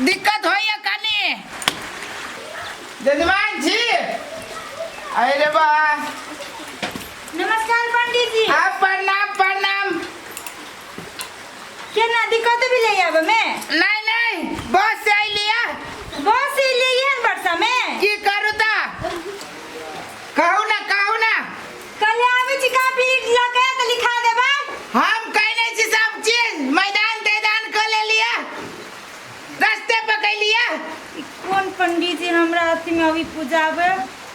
दिक्कत होइए कनी। जजमान छी, अरे बा। नमस्कार पंडित जी। हाँ, प्रणाम प्रणाम। केना दिक्कत भी ले आबे में? नहीं नहीं, बस से अइलिया। बस से ले एहन वर्षा में? की करू ता, कहू ना, कहू ना। कल आबै छी कापी लऽ के तऽ लिखा देबै। हम कहने छी सब चीज मैदान तैदान कर ले लिया, रास्ते पकड़ लिया। ई कोन पंडित जी हमरा अथी में अभी पूजाबे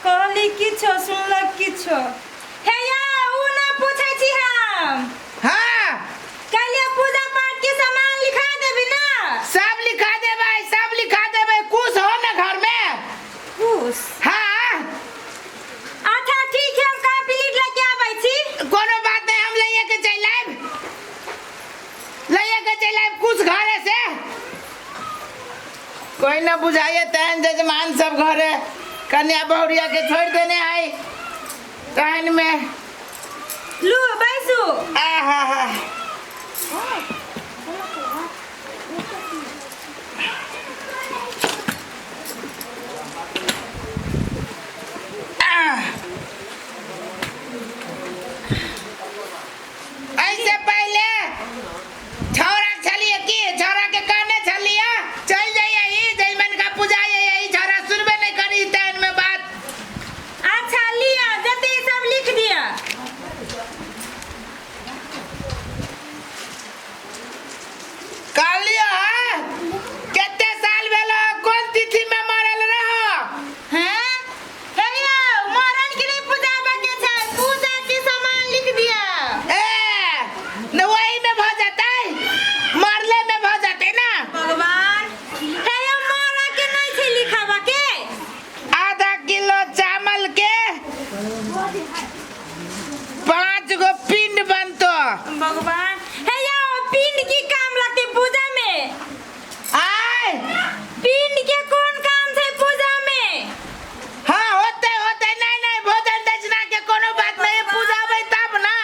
कहली किछो सुनलक किछो। हे या उ ना पूछै छी हम। हाँ। कहलिए पूजा पाठ के सामान लिखा देबी ना? सब लिखा देबै, सब लिखा देबै। खुश हो ना घर में? खुश? हाँ। अच्छा ठीक है, हम कापी लिख लेके आबै छी। कोनो बात नहीं, हम लइए के चलि आयब, लइए के चलि आयब कुछ घरे से। कोई न बुझाइए तहन जजमान सब घरे कन्या बहुरिया के छोड़ देने आई तहन में। लू बैसू। आहा हा। आह। ऐसे पहले छौरा छलिए की छौरा के कहने छलिए चल जाइए ही जजमान का पूजा यही छौरा सुनबे नहीं करी तहन में बात। अच्छा लिया जते सब लिख दिया। कहलियो है कते साल भेलो, कोन तिथि में मरल रहो? हैं हे यौ मरण के नहीं पूजा के छै, पूजा के सामान लिख दिया। ए न वही में भ जतै, मरले में भ जतै ना। भगवान हे यौ मरऽ के नहीं छै लिखाबऽ के। आधा किलो चावल के 5 गो पिंड बनतो। भगवान हे यौ पिंड की काम लगते पूजा में? आय पिंड के कोन काम छै पूजा में? हाँ होते होते, नहीं नहीं भोजन दक्षिणा के कोनो बात नहीं, पूजाबै तब ना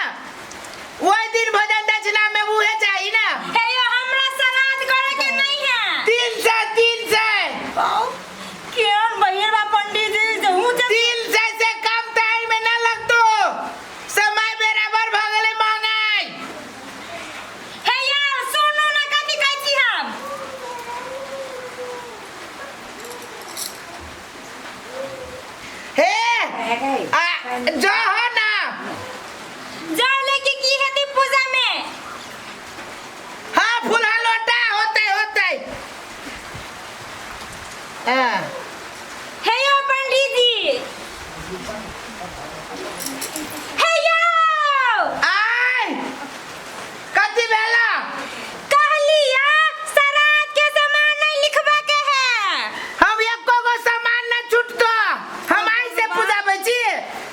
वही दिन भोजन दक्षिणा में उहे चाही ना। हे यौ हमरा श्राद्ध करे के नहीं है। 300 300। केहन बहिर बा पंडित जी जे हूँ जे 300 से कम टाइम में ना लगतो, समय बराबर भ गेलै महंगाई। हे यार सुनू ना कथी कहै छी हम। हे आ जो हो ना जाओ लेके की हेतै पूजा में? हाँ फुलहा लोटा होते होते। हाँ। हे यौ पंडित जी, हे यौ। आय कथी भेला? कहलिया श्राद्ध के सामान नहीं लिखबा के है। हम एको गो सामान न छूटतो, हम आइ से पूजाबै छी।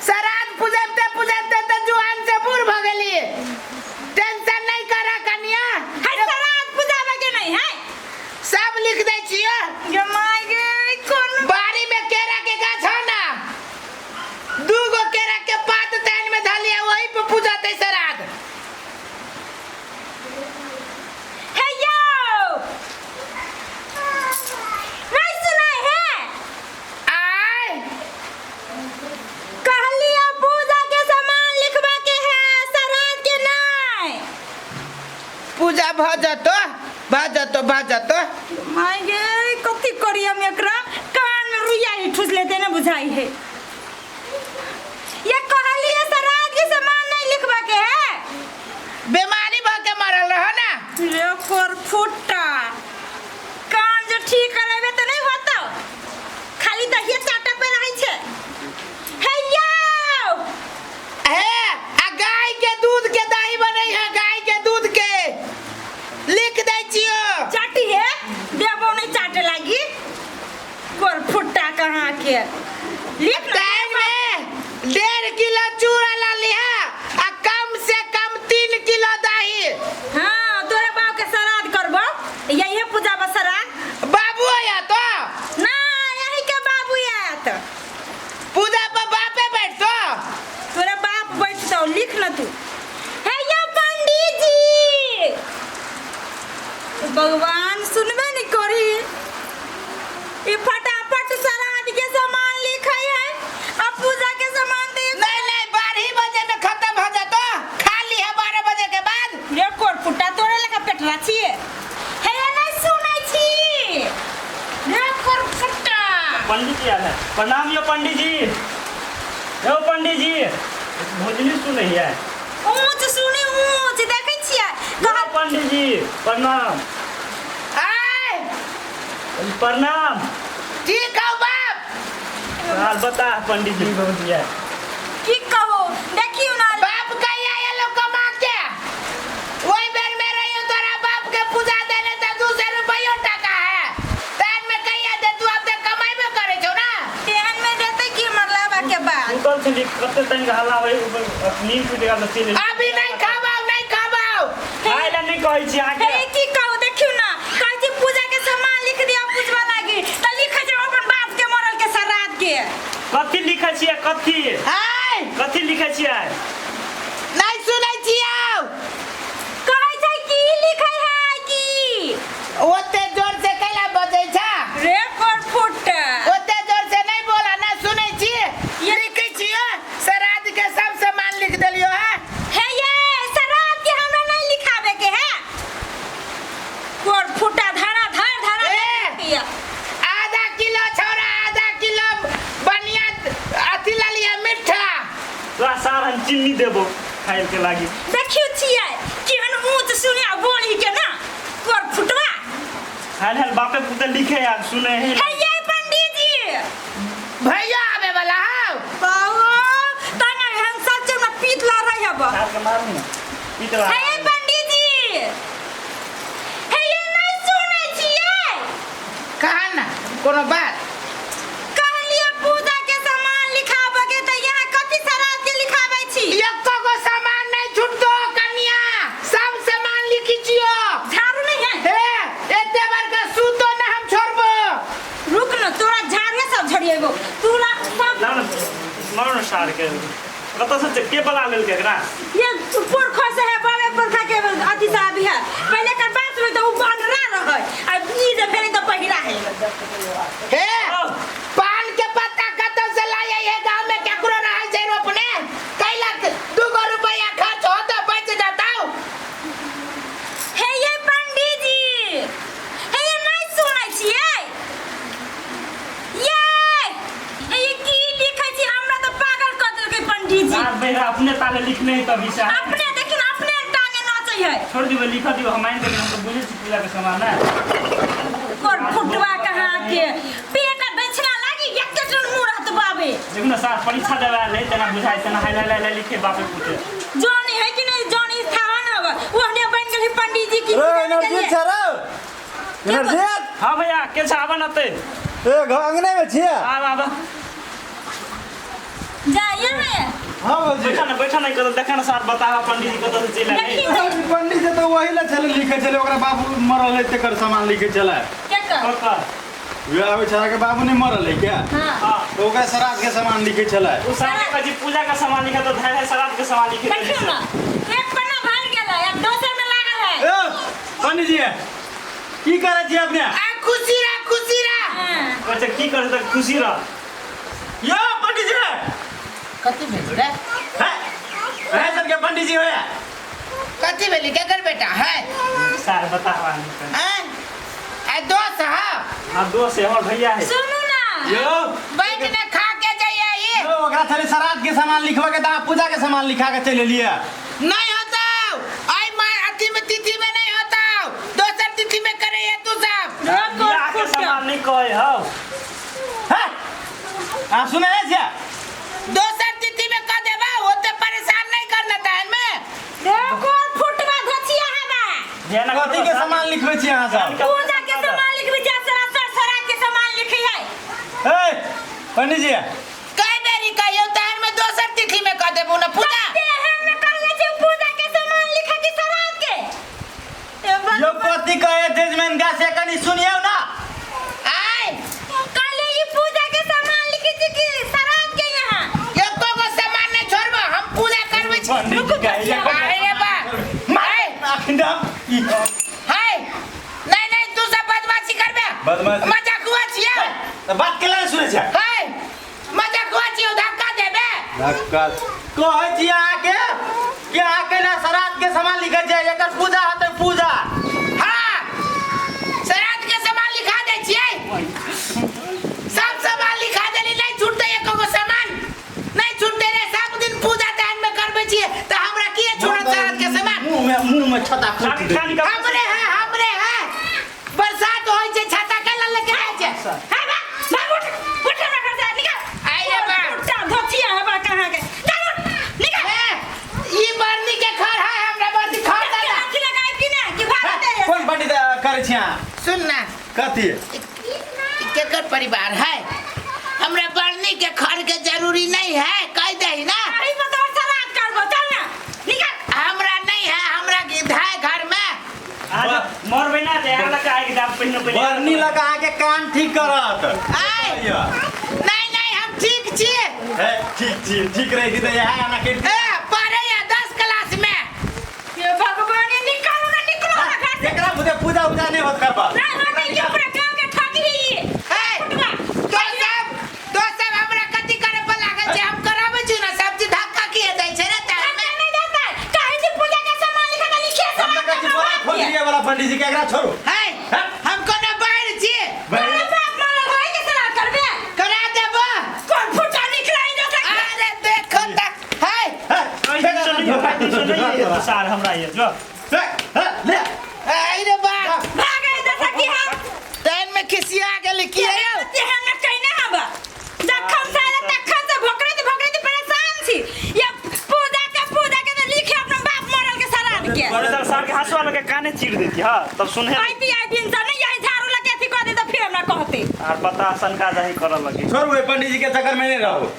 श्राद्ध पूजबते पूजबते त जुआन से बूढ़ भ गेली। टेंशन नहीं करा कनिया। है श्राद्ध पूजाबे के नहीं है। सब लिख दै छियो। गे my गे कोन बाड़ी में केरा के गाछ है ना, 2 गो केरा के पात तैन में धलिया, वही पे पूजते श्राद्ध। हे यौ नहीं सुनाई है? आय कहलिया पूजा के सामान लिखवा के है, श्राद्ध के नहीं। पूजा भ जतो, भ जतो, भ जतो। My गे कथी करी हम एकरा, कान में रुइया ही ठुस लेते ना बुझाई है। ये कहलिए श्राद्ध के सामान नहीं लिखवा के है। बीमारी भ के मरल रहो ना। रे कोर फुट्टा कान जो ठीक करेबे तो नहीं होतो, खाली दहिया चाटा पे रहै छै। हे यौ हे आ गाय के दूध के दही बनै है, गाय के दूध के लिख दै छियो। चाटी है देबो नहीं चाटे लागी कोर फुट्टा कहाँ के लिख ना। टाइम में 1.5 किलो चूड़ा ला लिहा आ कम से कम 3 किलो दही। हाँ तोरे बाप के श्राद्ध करबो, यही पूजा बा श्राद्ध। बाबू आया तो ना यही के बाबू आयत। पूजा पर बापे बैठतो। तोरे बाप बैठतो, लिख न तू। हे यो पंडित जी भगवान सुनबे नहीं करी। ई फटाफट श्राद्ध के सामान लिखै है आ पूजा के सामान दे। नहीं नहीं, 12 ही बजे में खत्म हो जातो, खा ली है 12 बजे के बाद। रे कोर फुट्टा, तोरे लगा पेटरा छिए हे, नहीं सुनै छी रे कोर फुट्टा। पंडित जी आयल है। प्रणाम यो पंडित जी, यो पंडित जी, भोजनी सुनै है? ऊँच सुनी, ऊँच देखै छियै। यो पंडित जी, प्रणाम। आय। प्रणाम। ठीक हो बाप? हाल बता पंडित जी, भौजी है। की कहू, देखियौ ना। बाप कहिया एलो कमा के? वही बेर में रहियो तोरा बाप के पूजा देने त 200 रुपयो टाका है तहन में कहिया दे तू? अब तक कमाइबे करे छौ ना। तेहन में देतै की मरलाबा के बाद? सुतल छली, कते तनिक हल्ला होइ ऊपर, नींद टूटि गेल तऽ चलि। अभी नहीं खाबाओ, नहीं खाबाओ। खाय लए नहि कहै छी अहाँके। हे, की कहू, देखियौ ना, कहै छी पूजा के सामान लिख दिया पूजवा लागी त लिखै छै अपन बाप के मरल के श्राद्ध के। कथी लिखै छियै, कथी? आय। कथी लिखै छियै? नहीं सुनै छियौ। कहै छै की लिखै है की? ओते जोर से कैला बजै छ? रे पर फुट। ओते जोर से नहीं बोला ना, सुनै छी। लिखै छियो, श्राद्ध के सब सामान लिख देलियो है। हे ये श्राद्ध के हमरा नहीं लिखावे के है। कोर फुटा, धरा धर धरा। ए! दिया। आधा किलो छौरा, आधा किलो बढ़िया अथी ला लिया मिठा। तोरा सार हम चिन्नी देबो खाय के लागी। देखियो छियै केहन ऊँच सुनिया बोली के ना कोर फुटवा। हाल हाल बापे पुते लिखे आ सुने है। हे ये पंडित जी। भैया आवे वाला हौ। बाबू तना हम सच में पीत ला रही हब। सार के मारू ना पीत रहा। हे ये पंडित जी, हे ये नहीं सुनै छियै? कहा ना, कोनो बात? कहलिए पूजा के सामान लिखाबे के त यहाँ कथी श्राद्ध के लिखाबै छी? एको गो सामान नहीं छूटतो कन्या, सब सामान लिखी छियो। झाड़ू नहीं है? हे, एते बड़का सूतो ना हम छोड़बो। रुक न, तोरा झाड़ुए सब झड़िएबो तोरा सब। लाउ न, मारू न सार के। कतऽ से के बला लेलकै एकरा? ये पुरखा से है, बाबे पुरखा के अथी से अभी है। पहले कर बात में तो उ बनरा रहै आ ई जे भेलै त पहिरा है। हे, पान के पत्ता कतौ से लाए है? गांव में केकरो रहै छै रोपने? कैला 2 गो रुपया खर्च हो तो बच जाताऊ। हे ये पंडित जी, हे ये नहीं सुनै छियै ये? हे ये की लिखै छी? हमरा त पागल कर देलकै पंडित जी। सार बेरा अपने ताले लिखने है तभी से। अपने देखिन, अपने टांगे नाचै है। छोड़ दियो, लिख दियो, हम मान गेलियै। हम तऽ बुझै छी पूजा के सामान है। कोर फुटवा कहाँ के पेट बेचना लागी, एक जन मुँह रहत बाबे। देखू ने सार, परीक्षा देबै आयल है तेना बुझाइ, तेना हाय हाय हाय लिखे बापे पुते। जोनी है कि नहीं, जोनी थावा न होगा, ओहने बन गेल पंडित जी की। रे नरजीत छ रे, नरजीत। हाँ भैया, के छ? आबऽ न ते। ए, घर अंगने में छियै। आब आब। जाइए है। हाँ भौजी। बैठा न, बैठा न। कतऽ देखा न सार, बताबऽ पंडित जी कतऽ से चलि आयल है। देखी। पंडित जी तऽ वही ला छलै, लिखे छलै, ओकरा बाबू मरल है तेकर सामान लिखे छलै। के कर? ककर? वएह आबै छलै के बाबू नहीं मरल है क्या? हाँ। हाँ। तो ओकरा श्राद्ध के सामान लिखे छलै। ओ सार के कहै छी पूजा के सामान लिखे तऽ धाय धाय श्राद्ध के सामान लिखे। देखियो ना, एक पन्ना भर गेल है, अब दोसर में लागल है। ए पंडित जी, की करै छी अपने? आ, खुशी रह, खुशी रह। हाँ। कहै छै की करै तऽ खुशी रह। यो पंडित जी। कथी भेल रे? है है सर के पंडित जी होया। कथी भेली? केकर बेटा है? सार बताबऽ। हैं? आ, दोस्त है? हाँ, दोस्त है, हमर भैया है। सुनू ना। यो। बैठ ने, खा के जाइए ये। यो, ओकरा छलै श्राद्ध के सामान लिखवा के, तऽ पूजा के सामान लिखा के चलि एलियै। नहीं होता, आई माँ अथी में तिथि में नहीं होता, दोसर तिथि में करे है तू सब। बियाह के सामान नहीं कहै हौ। है, आप सुनै नहि छियै? दोसर तिथि में कह देबा, होते परेशान नहीं करना था में। देखो फुटवा धचिया है बा। ध्यान कथी के सामान लिखबै छी अहाँ सब? पूजा के सामान लिखबे जा, श्राद्ध के सामान लिखी है। ए पंडित जी। कई बेरी कहियो तहन में दोसर तिथि में कह देबू ना पूजा। तेहन में कहले छै पूजा के सामान लिखे कि श्राद्ध के? ए यो कथी कहे जजमेन गा से कनि सुनियौ ना। आय। कहले ई पूजा के सामान लिखी छी कि श्राद्ध के यहाँ? एको गो सामान नहीं छोड़बो, हम पूजा करबै छी। पंडित जी कहे। अरे रे बा, मारे। अखन ई हाय, नहीं नहीं, तू सब बदमाशी करबे। बदमाशी। मजाक हुआ छियै। तऽ बात केला नहि सुनै छै? है मजाक हुआ छियौ, धक्का देबे। धक्का कहै छी अहाँके कि अहाँके ने श्राद्ध के सामान लिखै छै, एकर पूजा हेतै पूजा। हाँ, श्राद्ध के सामान लिखा दै छियै। सब सामान लिखा देली, नहीं छूटते एको गो सामान नहीं छूटते रे। सब दिन पूजा टाइम में करबै छियै तऽ हमरा किए छूटत श्राद्ध के सामान? मुँह में छता फूट दे। कान का हमरे है, हमरे है। बरसात होइ छै, छाता के लऽ लेके जाइ छै। हे बा, भाग, उठ उठ, हमरा घर से निकल। आई रे बा। फुट्टा धोतिया है बा कहाँ के, चल उठ निकल। हे, ई बरनी के खर है, हमरा बरनी खर दादा। आँखि लगाए कि ना कि भाग दे। कोन पंडित करै छी अहाँ? सुन ना। कथी? ई केकर परिवार है? हमरा बरनी के खर के जरूरी नहीं है, कह दही ना। अरे मत और सराद करबो, चल ना निकल। हमरा नहीं है, हमरा गिद्ध है घर में। आज मरबै ना तऽ यहाँ लगा आगि दाब पहिने पहिने। बरनी लगा अहाँके कान ठीक करत। आय नहीं नहीं, हम ठीक छियै। हे, ठीक छी, ठीक रही तऽ इएह एना करि। ए, पढ़ैया 10 क्लास में। ये भगवान, ये निकालो ना, निकलो ना घर से। एकरा बुझे पूजा उजा नहीं होत करबा। ना ना नहीं, ये पूरा गांव के ठगी है ये। हे, तो सब हमरा कथी करे पर लागल छै? हम कराबै छी ना सब चीज, धक्का किए दै छै रे तार धक्का में? नहीं देता है। काहे जे पूजा के सामान लिखा था, लिखे हम सामान तऽ कहै छी बड़ा खोजलियै वाला पंडीजी के, एकरा छोड़ू। हे, हम कोनो बाहर छी? तोरा बाप मरल होय के सलाह करबे? करा देबो। कौन फुटा निकला इधर से? अरे देखो तक हे। सुनैए सार हमरा ये जो। ले। आई रे बाप। भागे इधर से कि हम तैन में खिसिया गेली की यौ? तेहन न कहिने हब। जखन से आयल तखन से भोकरैत भोकरैत परेशान छी। ये पूजा के तो लिखे अपना बाप मरल के सराद के। बड़े सार सार के हंसुआ लगे काने चीर देती। हाँ, तब सुने। आइती आइती इंसान नहीं, यही झाड़ू लगे अथी कह दे तो फिर हमरा कहते। आर पता सनका जाही करऽ लगे। छोड़ू, पंडीजी के चक्कर में नहीं रहू।